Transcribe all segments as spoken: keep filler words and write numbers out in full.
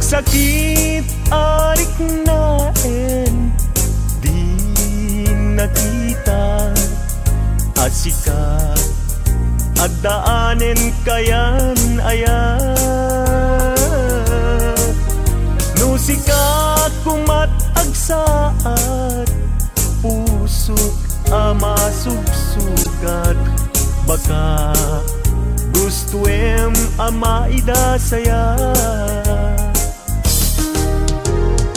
Sakit a riknaen, di nakita a sika, addaanen kayan ayat. No sika kumat agsaad, pusok a masugsugat, baka gustuem a maidasaya.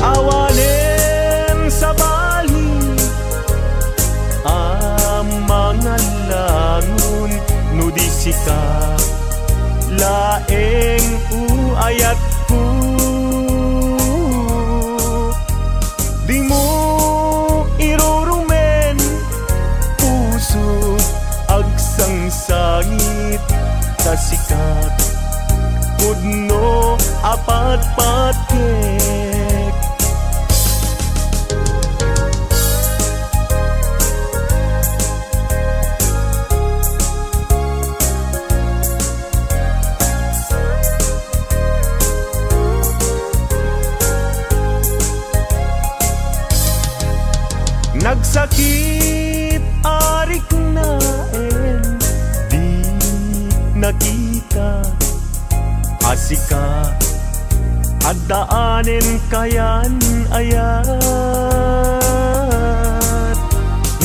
Awanen sabali a mangallangon no di sika laeng o ayatko. Dimo irurumen, puso, agsangsangit, ta sika pudno a patpatkek. Nagsakit a riknaen, di nakita a sika, addaanen kayan ayat.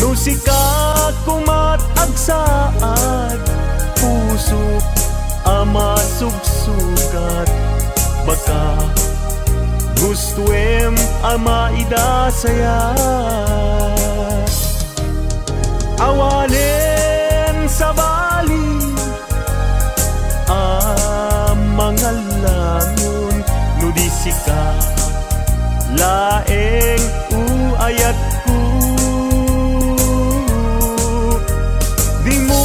No sika kumat agsaad, puso a masugsugat, baka gustuem a maidasaya. Awanen sabali a mangallangon no di sika laeng o ayatko. Dimo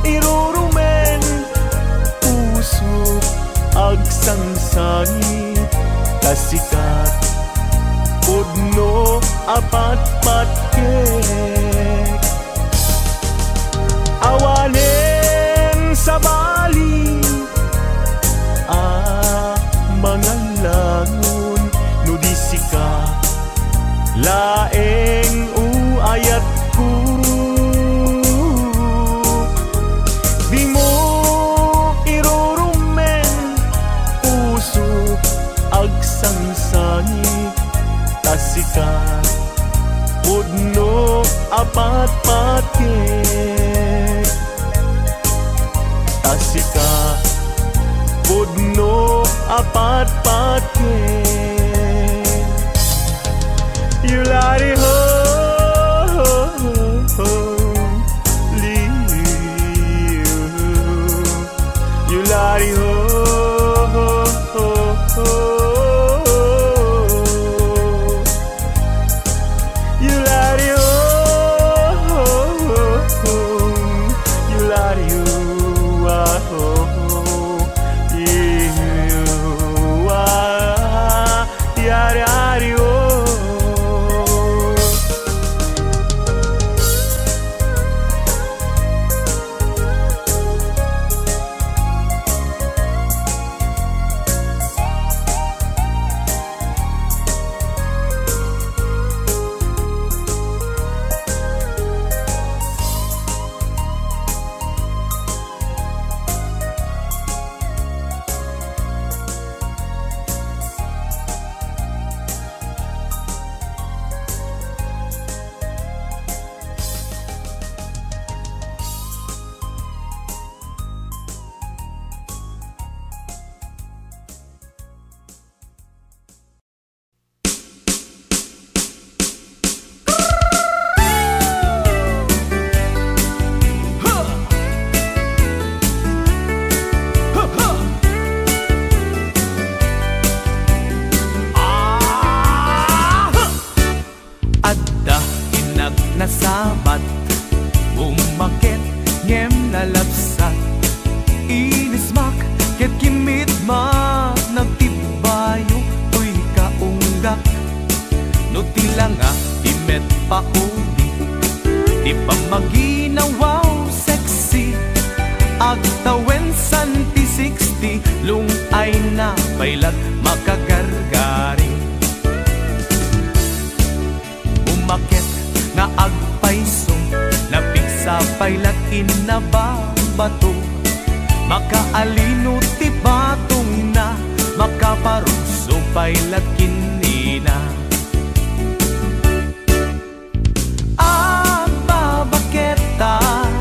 irurumen, puso, agsangsangit, ta sika pudno a patpatkek. Awanen sabali a mangallangon no di sika laeng o ayatko. Dimo irurumen, puso, agsangsangit, ta sika pudno a patpatkek. Ta sika pudno a patpatkek. Yulari ho, ho, ho, liw. Yulari ho, ho, ho, ho. Yulari ho, ho, ho, ho. Yulari ho, ah, ho, ho. Ihu, ah, yari, ari, ho. Adda innak nasabat, ummaket ngem nalabsat. Inismak ket kimmit man, nagtibbayo toy kaunggak. No ti langa ti met pauli, ti pammaginawaw sexy, agtawen san ti sixty, lung-ayna pay la't makagargari. Umaket nga agpayso, napigsa pay la't innababato. Makaalino ti batongna, makaparugso pay la't ken ni ina. Agbabaketak,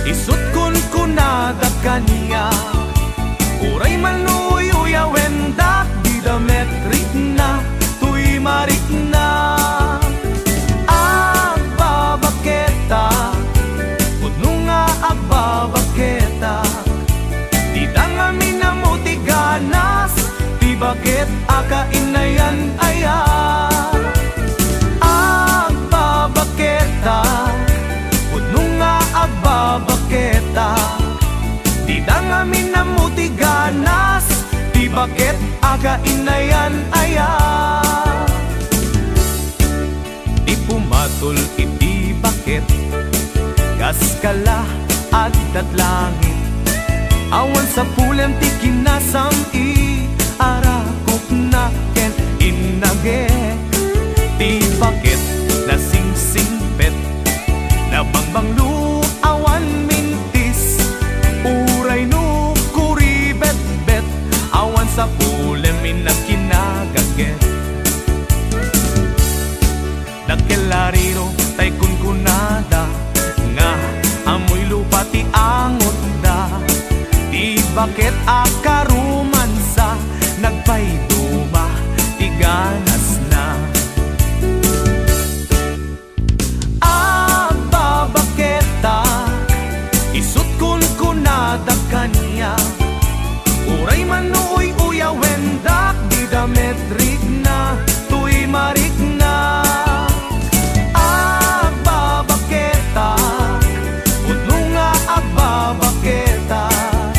isu't kunkunada kaniak, uray man no uyawendak, dida met rikna toy marikna. Agbabaketak, pudno nga agbabaketak, dida ngamin ammo ti ganas, ti baket a kainayan aya. Agbabaketak, pudno nga agbabaketak, dida ngamin ammo ti ganas, ti baket a kainayan aya. Ti pumatol iti baket, kas kala addat langit. Awan sapulem ti kinasam-it, arakopna ken innagek. Ti baket nasingsingpet, nabangbanglo, awan mintis. Uray no kuribetbet, awan sapulem innak kinagaget. Dakkel a riro tay kunkunada nga ammoy lupa ti angotda. Ti baket a karumansa, nagpayduma ti ganasna. Agbabaketak, isu't kunkunada kaniak, uray man no uyawendak, dida met rikna toy marikna. Agbabaketak, pudno nga agbabaketak,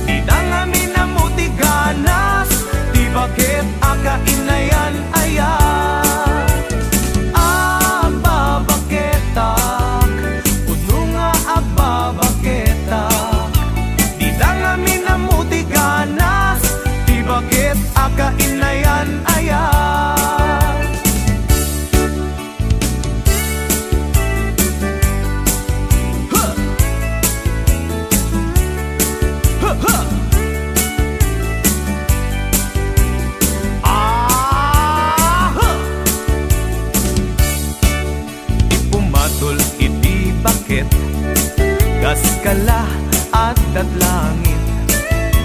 dida ngamin ammo ti ganas, ti baket a kainayan aya. Agbabaketak, pudno nga agbabaketak, dida ngamin ammo ti ganas, ti baket a kainayan aya. Huh! Huh, huh! Ah, huh! Ti pumatol iti baket, kas kala addat langit.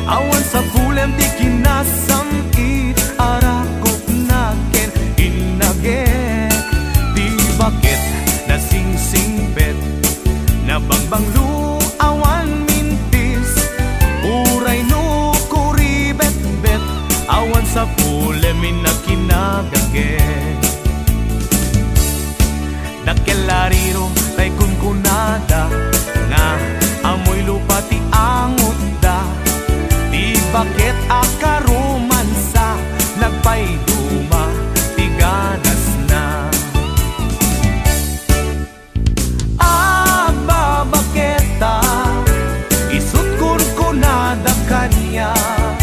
Awan sapulem ti kinasam-it, arakopna ken innagek. Ti baket nasingsingpet, nabangbanglo, awan mintis. Uray no kuribetbet, awan sapulem innak kinagaget. Dakkel a riro tay kunkunada nga ammoy lupa ti angotda. Ti baket a karumansa, nagpayduma ti ganasna. Agbabaketak, isu't kunkunada kaniak,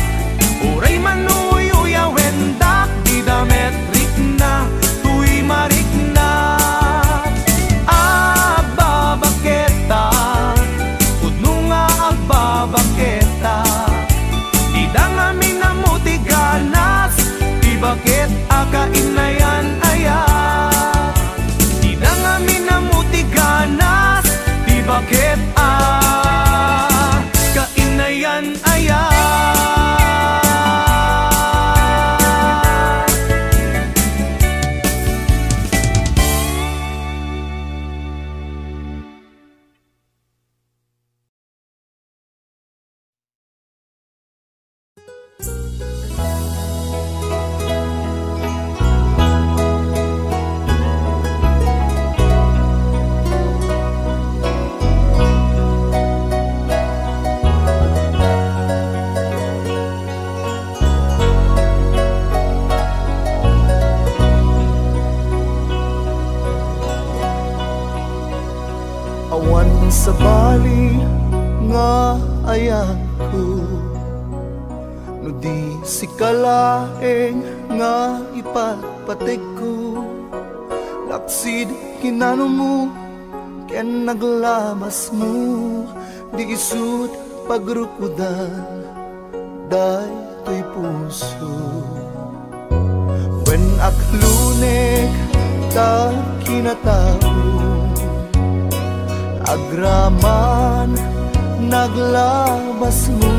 uray man no uyawendak, dida met rikna toy marikna. Agbabaketak, pudno nga agbabaketak, dida ngamin ammo ti ganas, ti baket a kainayan aya. Dida ngamin ammo ti ganas, ti baket a kainayan aya. Sika laeng nga ipatpategko, laksid kinanumo ken naglabasmo, di isut pagrukodan daytoy puso. Wen aklunek ta kinatao, agraman naglabasmo.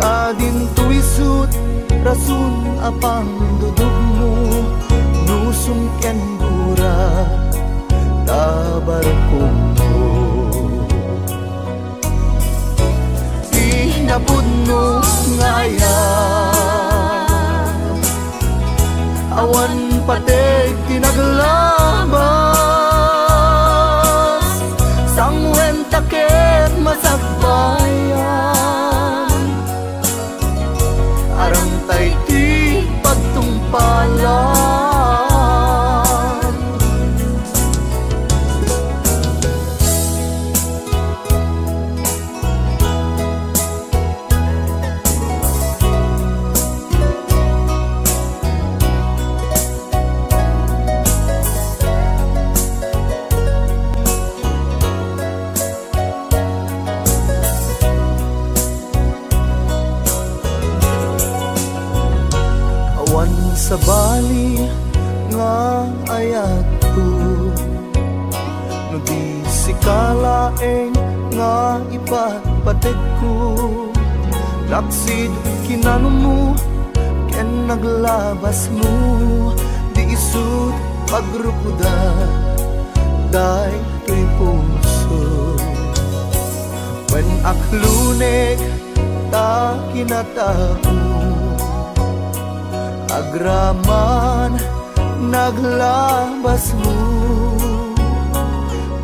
Ta dinto isut rason a pangdudugmo, nusum ken gura ta barkokmo. Ti napudno nga ayat, awan pateg ti naglabas, sanguen ta ket masakbayan. Arantay ti pagtungpalan. Awan sabali nga ayatko, no di sika laeng nga ipatpategko. Laksid kinanumo ken naglabasmo, di isut pagrukodan daytoy puso. Wen aklunek ta kinatao, agraman naglabasmo.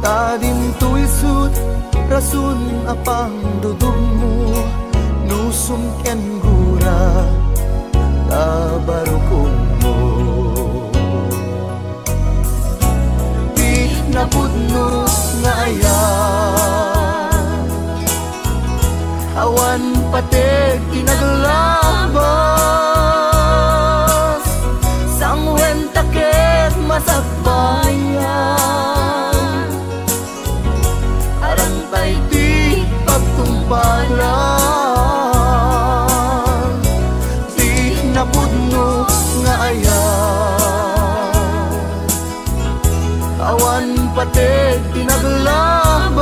Ta dinto isut rason a pangdudugmo, nusum ken gura ta barkokmo. Ti napudno nga ayat, awan pateg ti naglabas, sanguen ta ket masakbayan. Arantay ti pagtungpalan, ti napudno nga ayat. Awan pateg ti naglabas,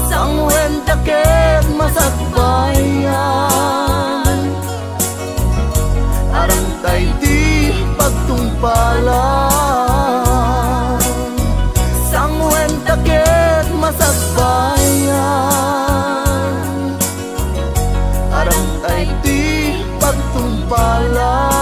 sanguen ta ket masakbayan. Arantay ti pagtungpalan, sanguen ta ket masakbayan. Arantay ti pagtungpalan.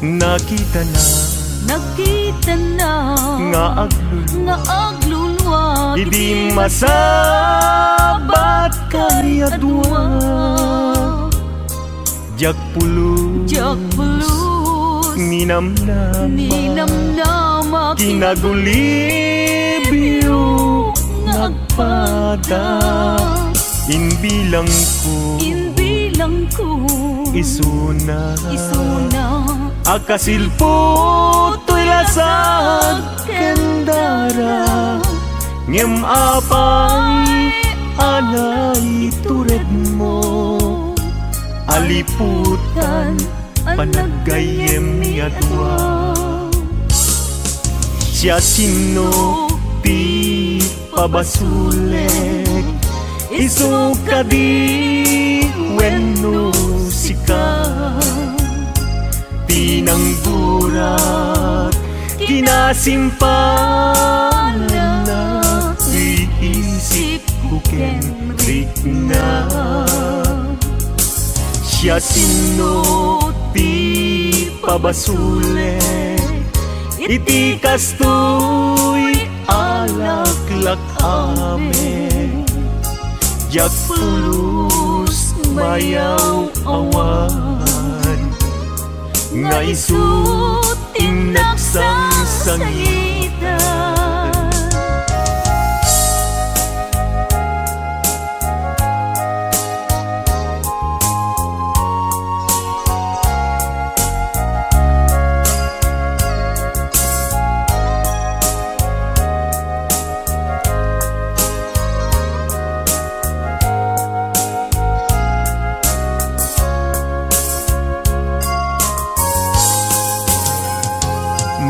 Nakitana, nakitana nga agluluwa, nga agluluwa idi masabat kaniadua. Diak pulos, diak pulos ninamnama, ninamnama kinagulibyo nga agpada. Imbilangko, imbilangko isuna, isuna a kasilpo toy lasag ken dara. Ngem apay a naituredmo a liputan a naggayyem nga dua. Siasino ti pabasolek? Isu kadi wenno sika? Ti nanggurak, kinasimpalanna, iisipko ken rikna. Siasino ti pabasolek iti kastoy a laklak-amek? Diak pulos mayaw-awan nga isu ti nagsangsangitan.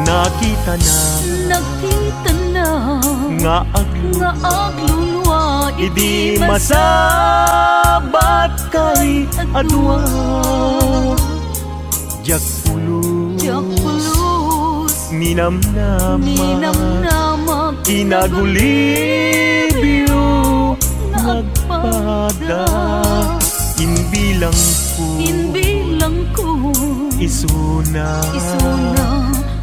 Nakitana, nakitana nga ag-, nga aglulua idi masabat kay a dua. Diak pulos, diak pulos minamnama, minamnama, kinagulibyo nga agpada. Inbilangko, inbilangko isuna, isuna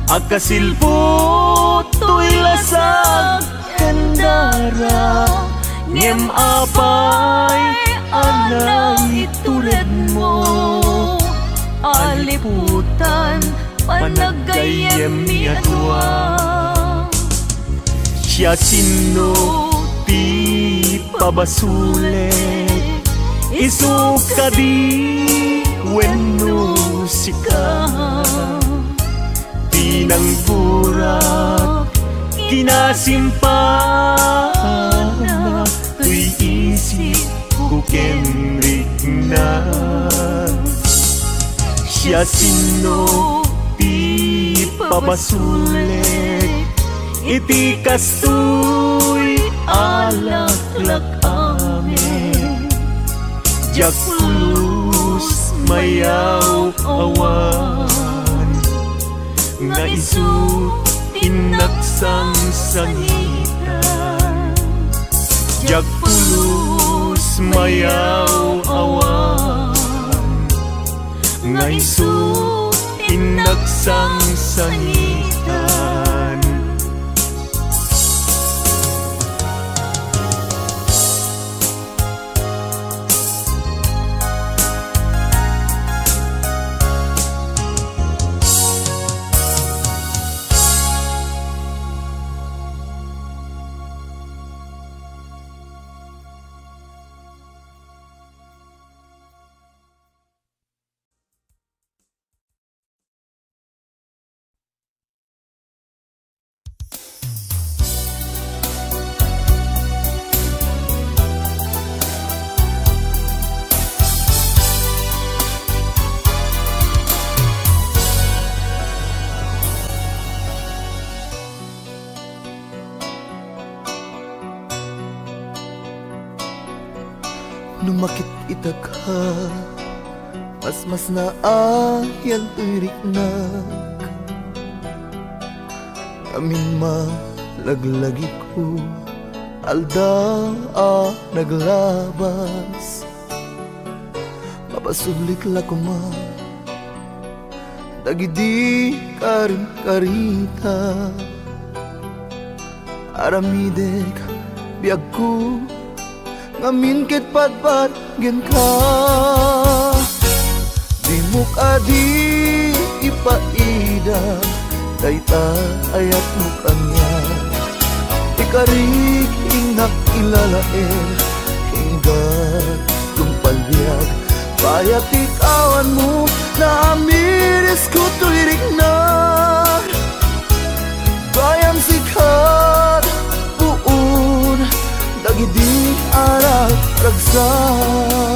a kasilpo toy lasag ken dara. Ngem apay a naituredmo a liputan panaggayemmi a dua? Siasino ti pabasolek? Isu kadi wenno sika? Ti nanggurak, kinasimpalanna, toy isipko ken rikna. Siasino ti pabasolek iti kastoy a laklak-amek? Diak pulos mayaw-awan nga isu ti nagsangsangitan. Diak pulos mayaw-awan nga isu ti nagsangsangitan. No makit-itak, masmasnaayan toy riknak. Ngamin malaglagipko, aldaw a naglabas. Mapasolik la koma dagidi karin-karita. Aramidek biagko ngamin ket padpadgenka. Dimo kadi ipaida dayta ayatmo kaniak. Ikarik, ingnak, ilalaed, inggat, tungpal biag. Bayat ti kawanmo, naamirisko toy riknak. Bayam sika, puon dagidi arag-, ragsak.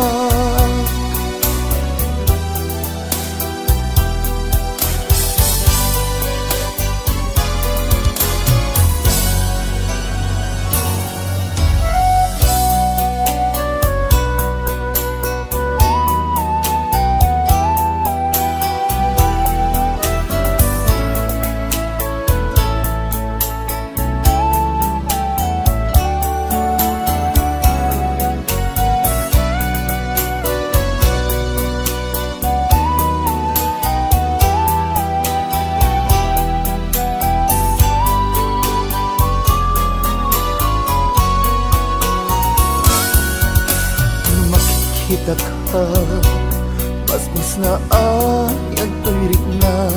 Ay, agtoy rikna.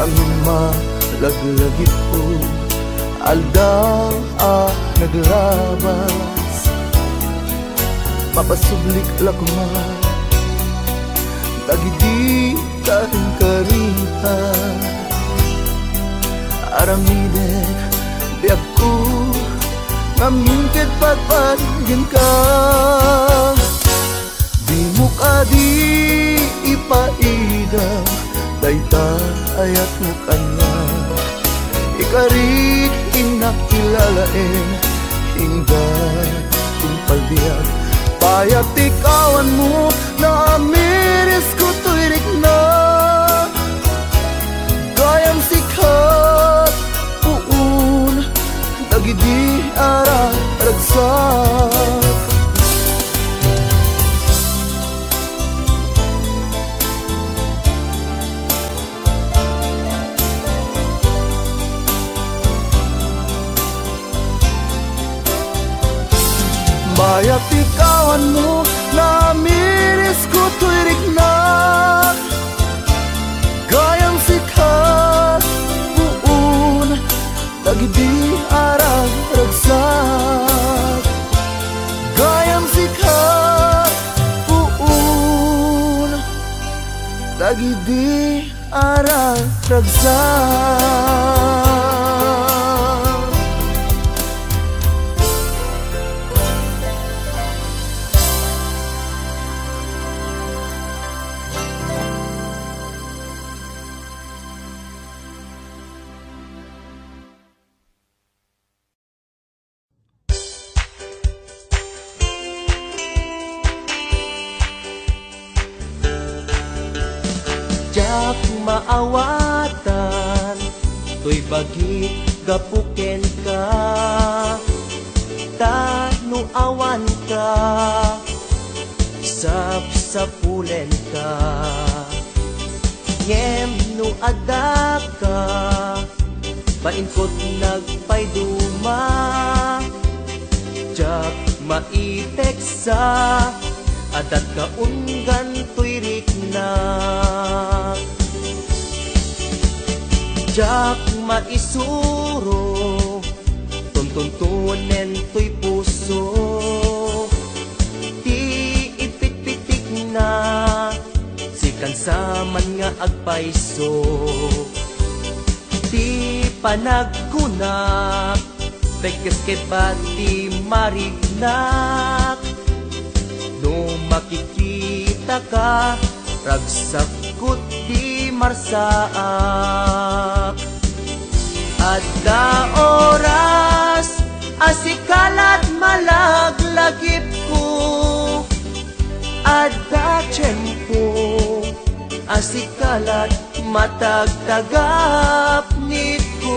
Amin malaglagipko, aldaw a naglabas. Mapasublik la koma dagidi kankaritan. Aramidek biagko, ngamin ket patpatgenka. Dimo kadi ipaida dayta a yatmo kaniak. Ikarik, innak, kilalaem, inggana ti palbiag. Bayat ti kawanmo, naamirisko toy rikna. Gayam sika, puon dagidi a raragsak. Bayat ti kawanmo, naamirisko toy rikna. Gayam sika, puon dagidi a raragsak. Gayam sika, puon dagidi a raragsak. Diak maawatan toy bagik gapu kenka, ta no awanka, sapsapulenka. Ngem no addaka, bainko ti nagpayduma. Diak maipeksa, addatka unggan toy riknak. Diak maisuro, tuntuntunen toy puso. Ti ipitpitikna, sikan sa man nga agpayso. Ti panagkunak, bekkes ket bat ti mariknak. No makikitaka, ragsakko ti marsaak. Adda oras a sika lat malaglagipko. Adda tiempo a sika lat matagtagapnitko.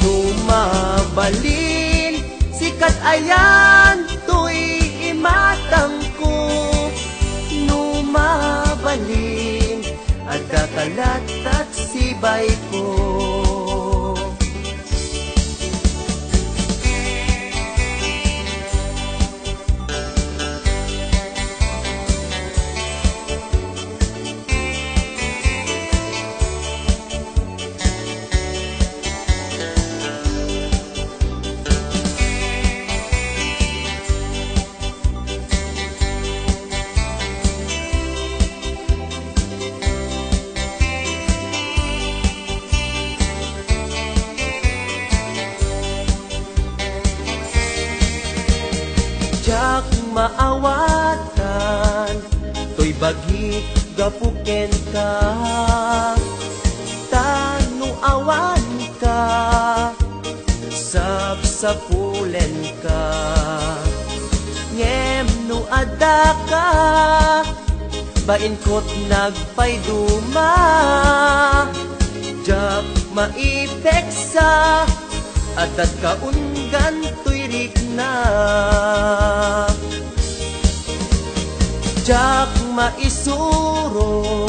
No mabalin, sikat ayan toy imatangko. No mabalin, adda ka lat taksibayko. Diak maawatan toy bagik gapu kenka, ta no awanka, sapsapulenka. Ngem no addaka, bainkot nagpayduma. Diak maipeksa, addatka unggan toy riknak. Diak maisuro,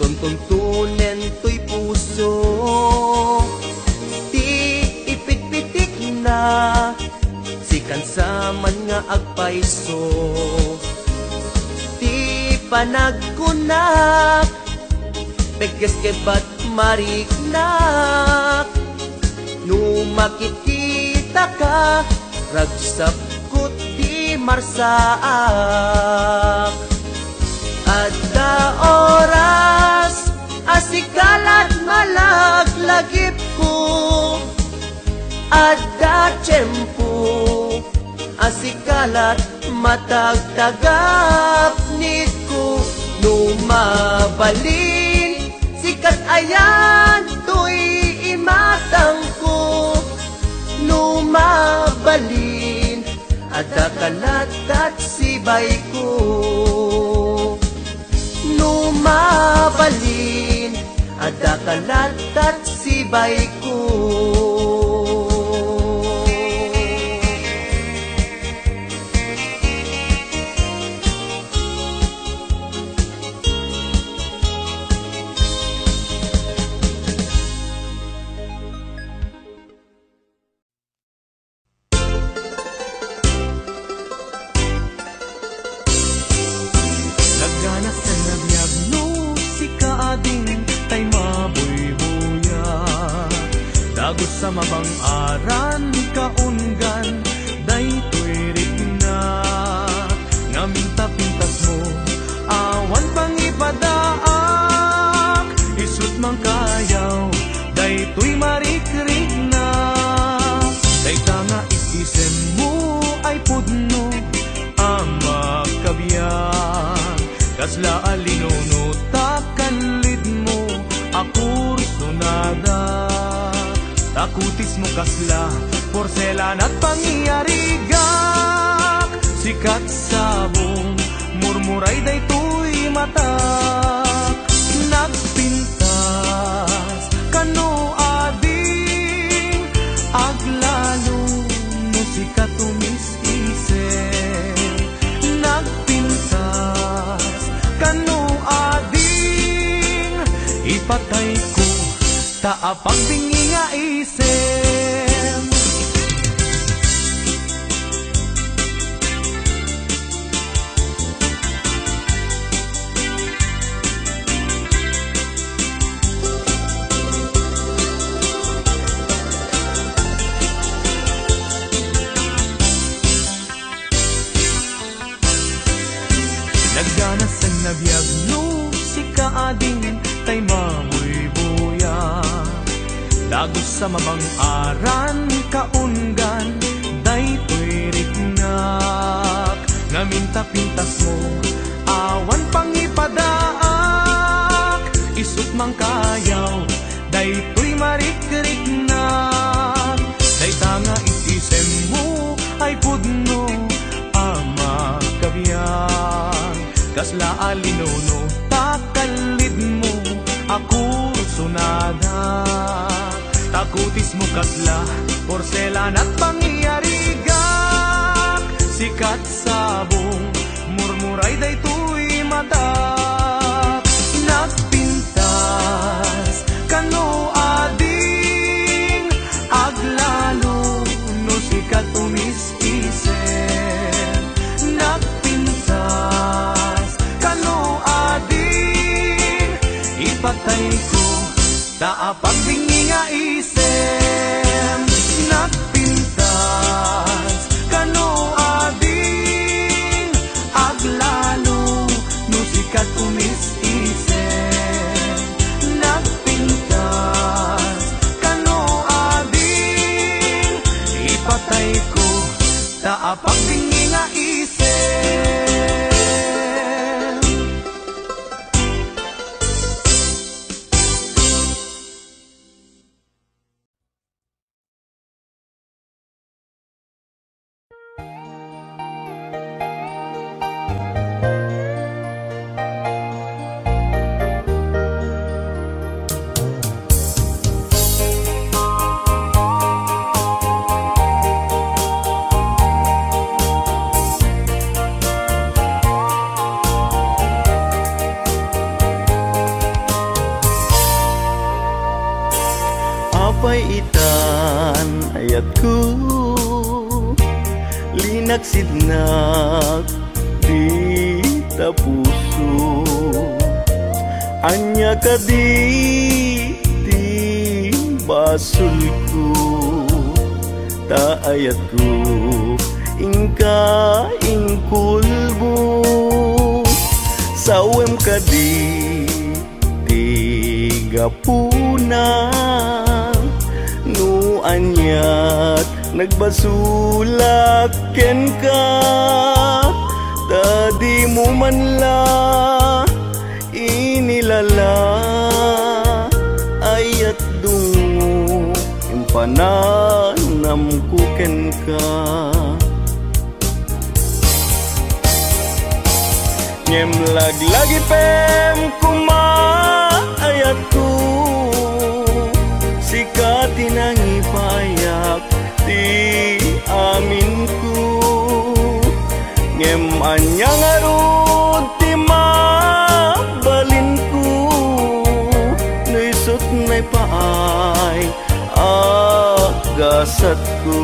tuntuntunen toy puso. Ti ipitpitikna, sikan sa man nga agpayso. Ti Panagkunak, pegges kebat mariknak. No makititaka, ragsapko ti marsaak. Adda oras a sika lat malaglagipko. Adda tiempo a sika lat matagtagapnitko. No mabalin, sikat ayan toy imatangko. No mabalin, adda ka lat tat sibayko. No mabalin, adda ka lat tat sibayko. Nagganas ken nabiag no sika ading tay mabuybuya. Dagus a mabang-aran kaunggan daytoy rikna. Ngamin ta pintasmo, awan pangipadaak, isut' mangkayaw daytoy marikrikna. Dayta nga is-isemmo ay pudno a makabiag. Kasla a linuno ta kanlidmo a kursunada. Ta kutismo kasla porselan a pangyarigak. Sikat sabong, murmuray daytoy mata. Nagpintas kano ading aglalo no sika tumis-isem. Nagpintas kano ading ipatayko ta apagbingi nga isem. Nagganas a nabiag no sika ading tay mabuybuya. Dagus a mabang-aran kaunggan daytoy riknak. Ngamin ta pintasmo, awan pangipadaak, isut' mangkayaw daytoy marikriknak. Dayta nga is-isemmo ay pudno a makabiag. Kasla a linuno ta kanlidmo a kursunada. Ta kutismo kasla porselan a pangyarigak. Sikat sabong, murmuray daytoy mata. Nagpintas kano ading aglalo no sika tumis-isem. Nagpintas kano ading ipatayko ta apagbingi nga isem. Nagpintas kano ading aglalo no sika tumis-isem. Nagpintas kano ading ipatayko ta apagbingi nga isem. Apay itan ayatko, linaksidnak ti tapos. Ania kadi ti basolko, ta ayatko inka inkulbo? Sawem kadi ti gapuna no aniat nagbasolak kenka, ta dimo man la inilala. Ayat dungngo, impananamko kenka. Ngem laglagipem koma, ayatko, sika ti nangipayak ti aminko. Ngem ania ngarud ti mabalinko no isut' naipaay a gasatko?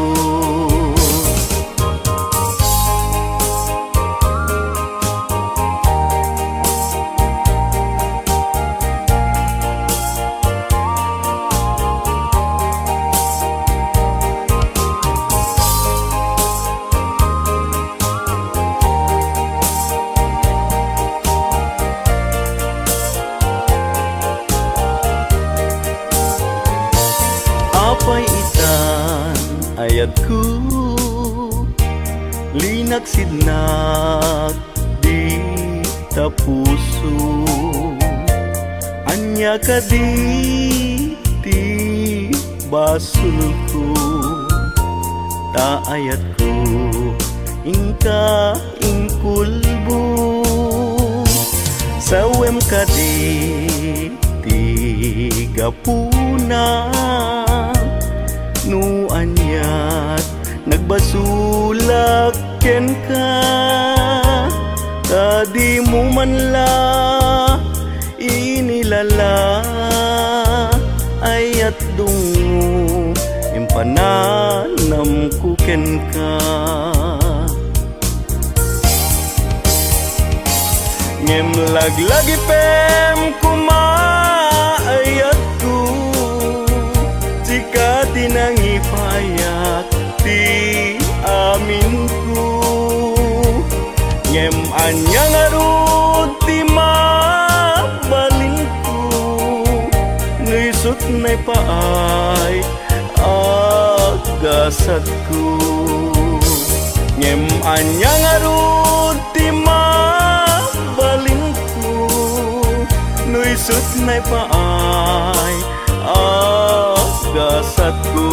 Apay itan, ayatko, linaksidnak dita puso? Ania kadi ti basolko, ta ayatko inka inkulbo? Sawem kadi ti gapuna no aniat nagbasolak kenka, ta dimo man la inilala? Ayat dungngo, impananamko kenka. Ngem laglagipem koma, ayatko, sika ti nangipayak ti aminko. Ngem ania ngarud ti mabalinko no isut' naipaay a gasatko? Ngem ania ngarud ti mabalinko no isut' naipaay a gasatko?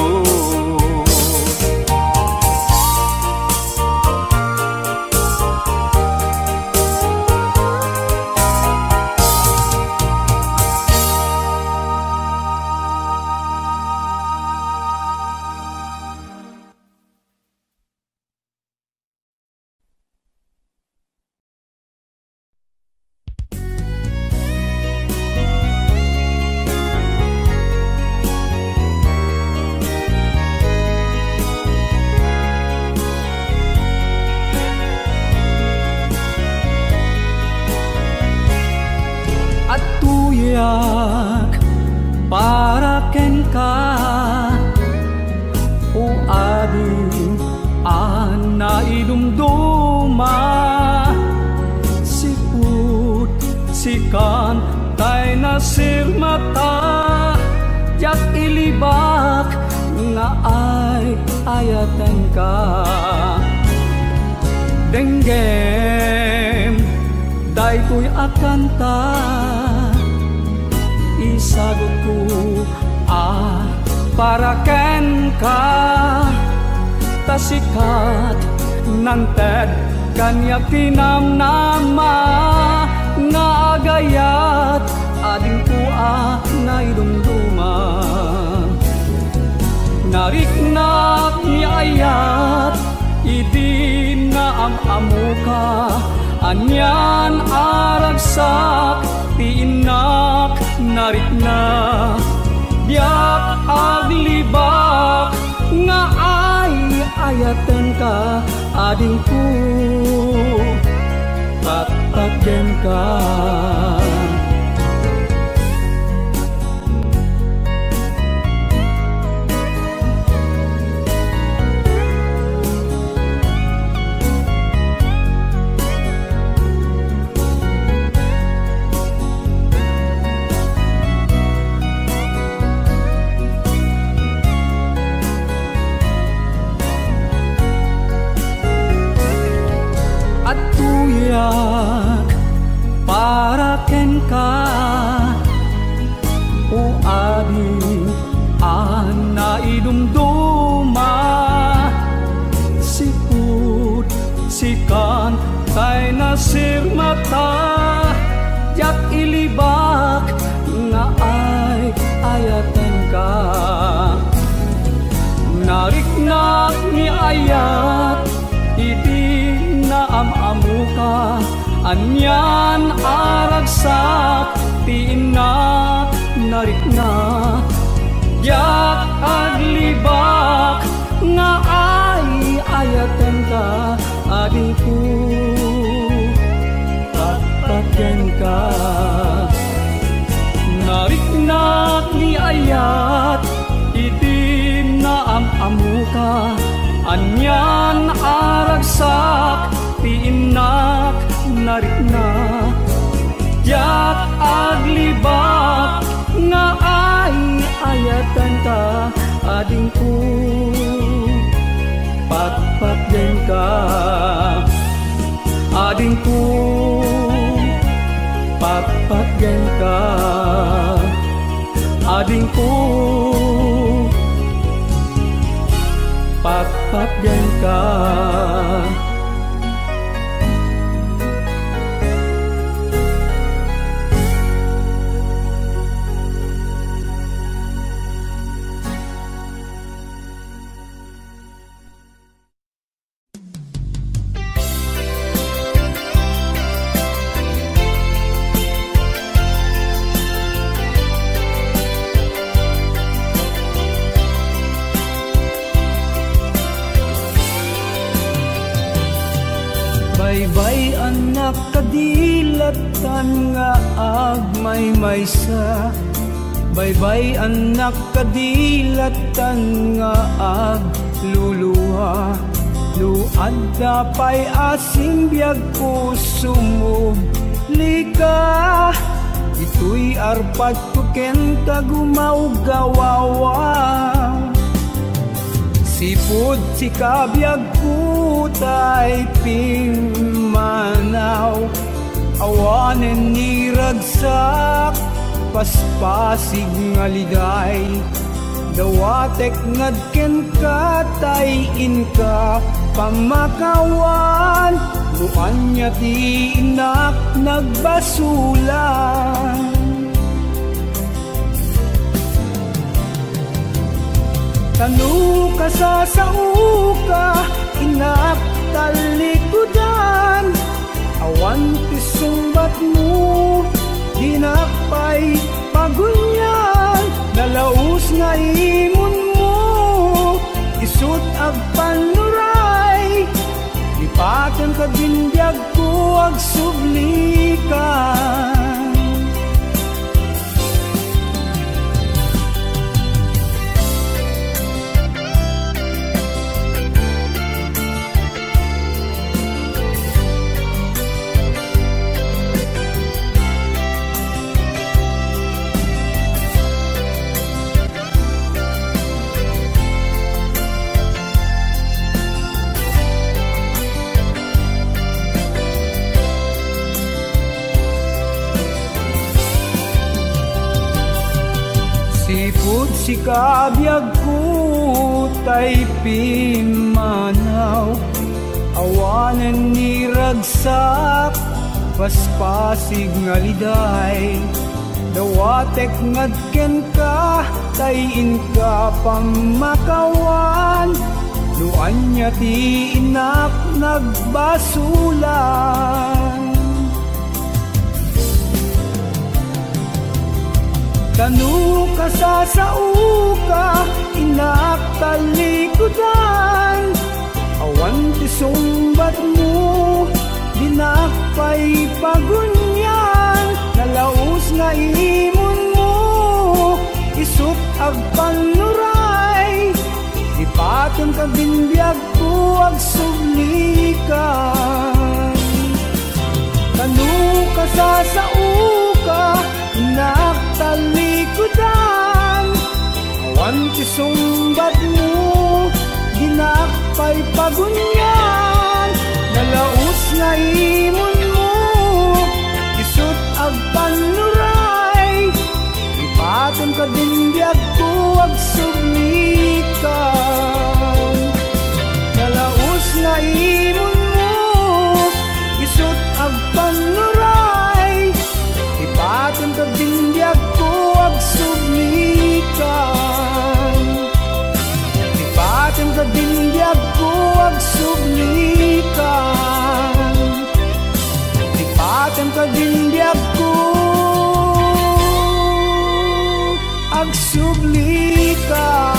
Adtoyak para kenka, o Adi a naidumduma. Sipud sikan tay nasirmata, diak ilibak nga ay-ayatenka. Denggem daytoy a kanta, isagutko a para kenka, ta sikat, nanted kaniak ti namnama nga agayat, adingko a naidumduma. Nariknak ni ayat idi naam-ammoka, anian a ragsak ti innak narikna. Diak aglibak nga ay-ayatenka, adingko. Patpat kenka. Agtuyak para kenka, O adi a naidumduma, sipud sikan tay nasirmata, diak ilibak nga ay-ayatenka. Nariknak ni ayat idi naam-amoka, anian a ragsak ti innak narikna. Diak aglibak nga ay-ayatenka, adingko, patpatgenka. Nariknak ni ayat idi naam-amoka, anian a ragsak ti innak narikna. Diak aglibak nga ay-ayatenka, adingko, patpatgenka. Adingko, patpatgenka. Adingko, patpatgenka. Baybay-annak kadi lattan nga agmaymaysa. Baybay-annak kadi lattan nga aglulua. No adda pay a simbiagko, sumublika. Ditoy arpadko kenka gumawgawawa. Sipud sika, biagko, tay pimmanaw. Awanen ni ragsak, paspasig nga liday. Dawatek nga kenka tay inka pamakawan, no ania ti innak nagbasolan. Ta no kasasaoka, innak tallikudan, awan ti sungbatmo, dinak pay pagunian. Nalaus nga imunmo, isut' agpannuray, lipatenka din biagko, agsubli ka. Sipud sika, biagko, tay pimmanaw. Awanen ni ragsak, paspasig nga liday. Dawatek nga kenka, tay inka pamakawan, no ania ti innak nagbasolan. Ta no kasasaoka, innak tallikudan, awan ti sungbatmo, Dinak pay pagunian, nalaus nga imunmo, isut' agpannuray, ipatem kadin biagko, agsublikan. Kano kasasaoka, innak talikudan, awan ti sungbatmo, dinak pay pagunian, nalaus nga imunmo, isut' agpannuray, ipatem kadin biagko, agsublikan. Nalaus nga imunmo, isut' agpannuray, ipatem kadin biagko, agsublikan. Ipatem kadin biagko, agsublikan. Ipatem kadin biagko, agsublikan.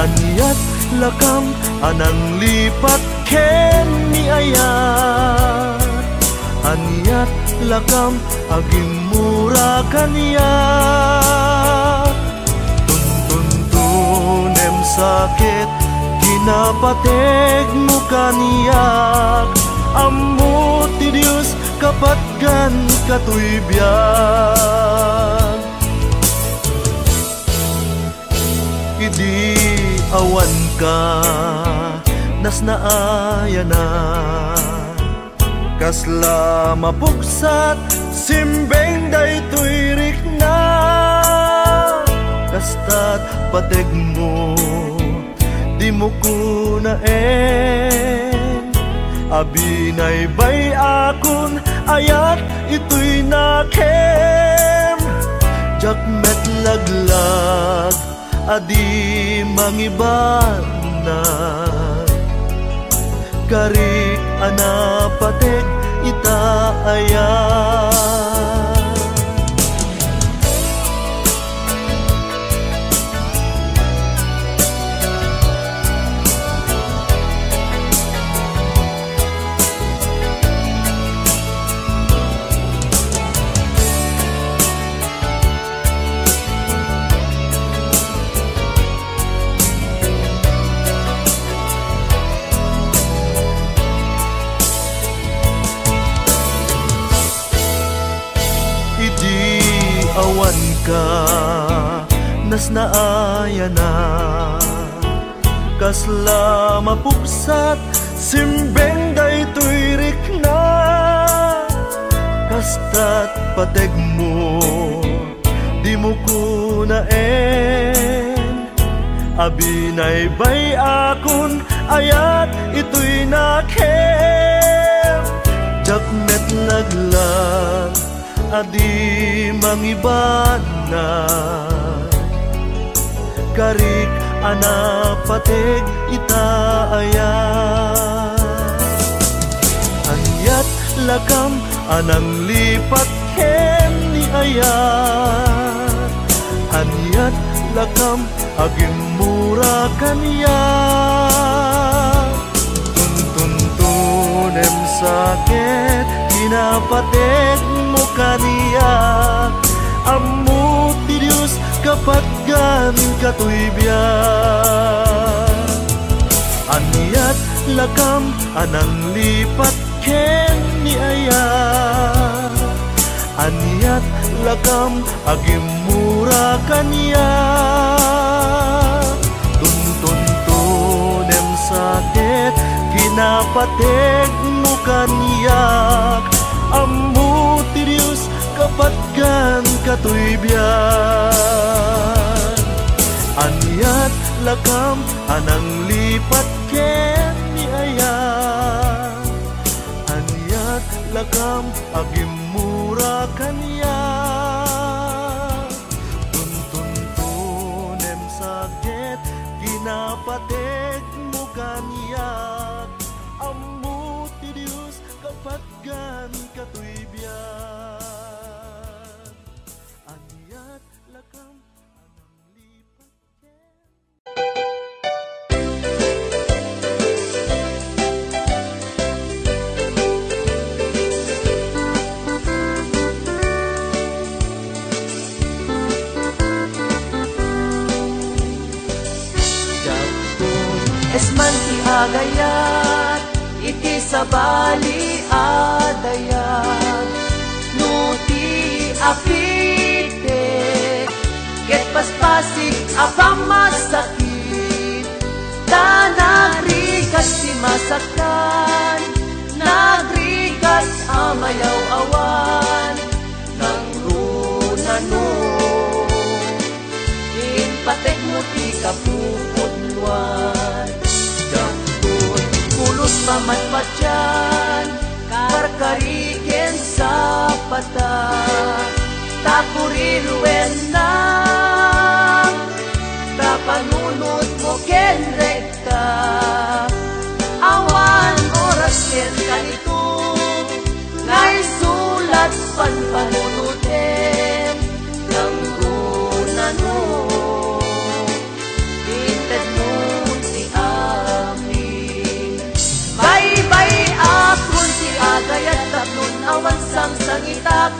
Aniat lakam a nanglipat ken ni ayat? Aniat lakam agimmura kaniak? Tuntuntunem sa ket kinapategmo kaniak. Ammo ti Dios kapatgan katoy biag. Idi awanka, nasnaayanak. Kasla mapugsat, simbeng daytoy rikna. Kasta't pategmo, dimo kunaen. Abinaybay-akon, ayat itoy nakem. Diak met laglag a di mangibanag. Karik a napateg ita aya? Idi awanka, nasnaayanak. Kasla mapugsat, simbeng daytoy rikna. Kasta't pategmo, dimo kunaen. Abinaybay-akon, ayat itoy nakem. Diak met laglag a di mangibanag. Karik a napateg ita aya? Aniat lakam a nanglipat ken ni ayat? Aniat lakam agimmura kaniak? Tuntuntunem sa ket kinapategmo kaniak. Ammo ti Dios kapatgan katoy biag. Aniat lakam a nanglipat ken ni ayat? Aniat lakam agimmura kaniak? Tuntuntunem sa ket kinapategmo kaniak. Ammo ti Dios kapatgan katoy biag. Aniat lakam a nanglipat ken ni aya? Aniat lakam a gimmura kaniak? Tuntuntunem sa ket kinapategmo kaniak. Ammo ti Dios kapatgan katoy biag. Aniat lakam a nanglipat ken Esman ti agayat iti sabali a dayag. No ti apitek ket paspasik a pammasakit, ta nagrigat ti masaktan, nagrigat a mayaw-awan, nangruna no impategmo ti kapupudnoan. Dakput pulos pamatpatian, karkari ken sapata, ta kuriruenna ta panunotmo ken rekta. Awan oras ken kanito nga isulat panpanunotem, nangruna no intedmo ti amin. Baybay-akon ti agayat tapnon awan sangsangitak,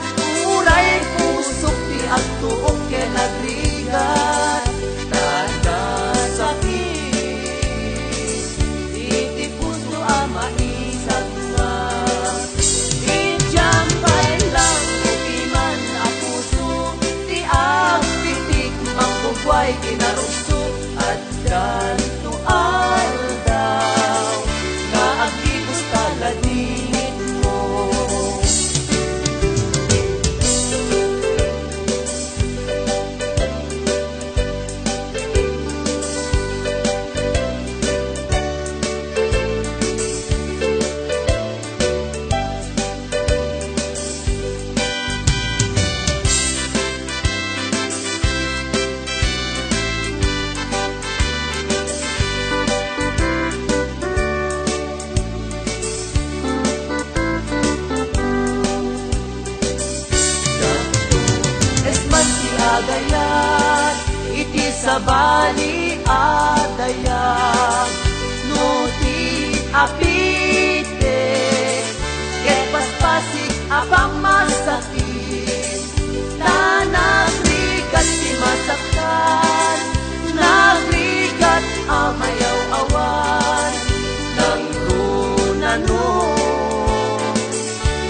uray pusok ti agtuok ken agrigat. Ta nasakit iti puso a maisagma. Idiam pay lang iti man a puso ti agtitik, manggugway kinarukso. Addanto aldaw nga agdibus ta ladingitmo. Esman ti agayat iti sabali a dayag, no ti apitek ket paspasik a pammasakit, ta nagrigat ti masaktan, nagrigat a mayaw-awan, nangruna no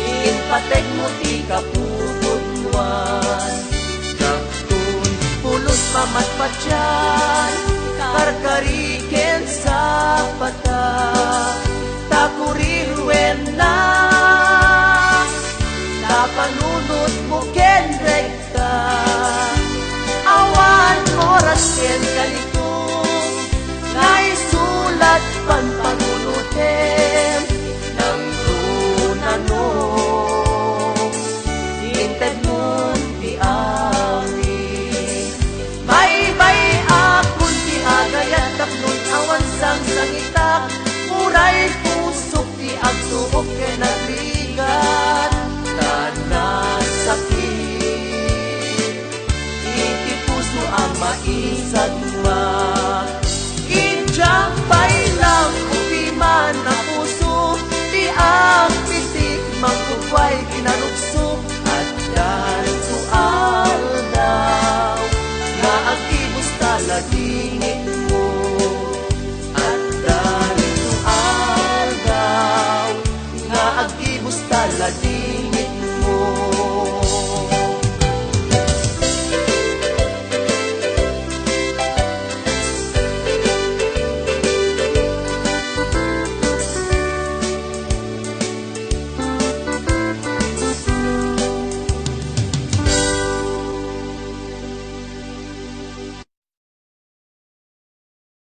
impategmo ti kapupudnoan. Dakton pulos pamatpatian, karkari ken sapata,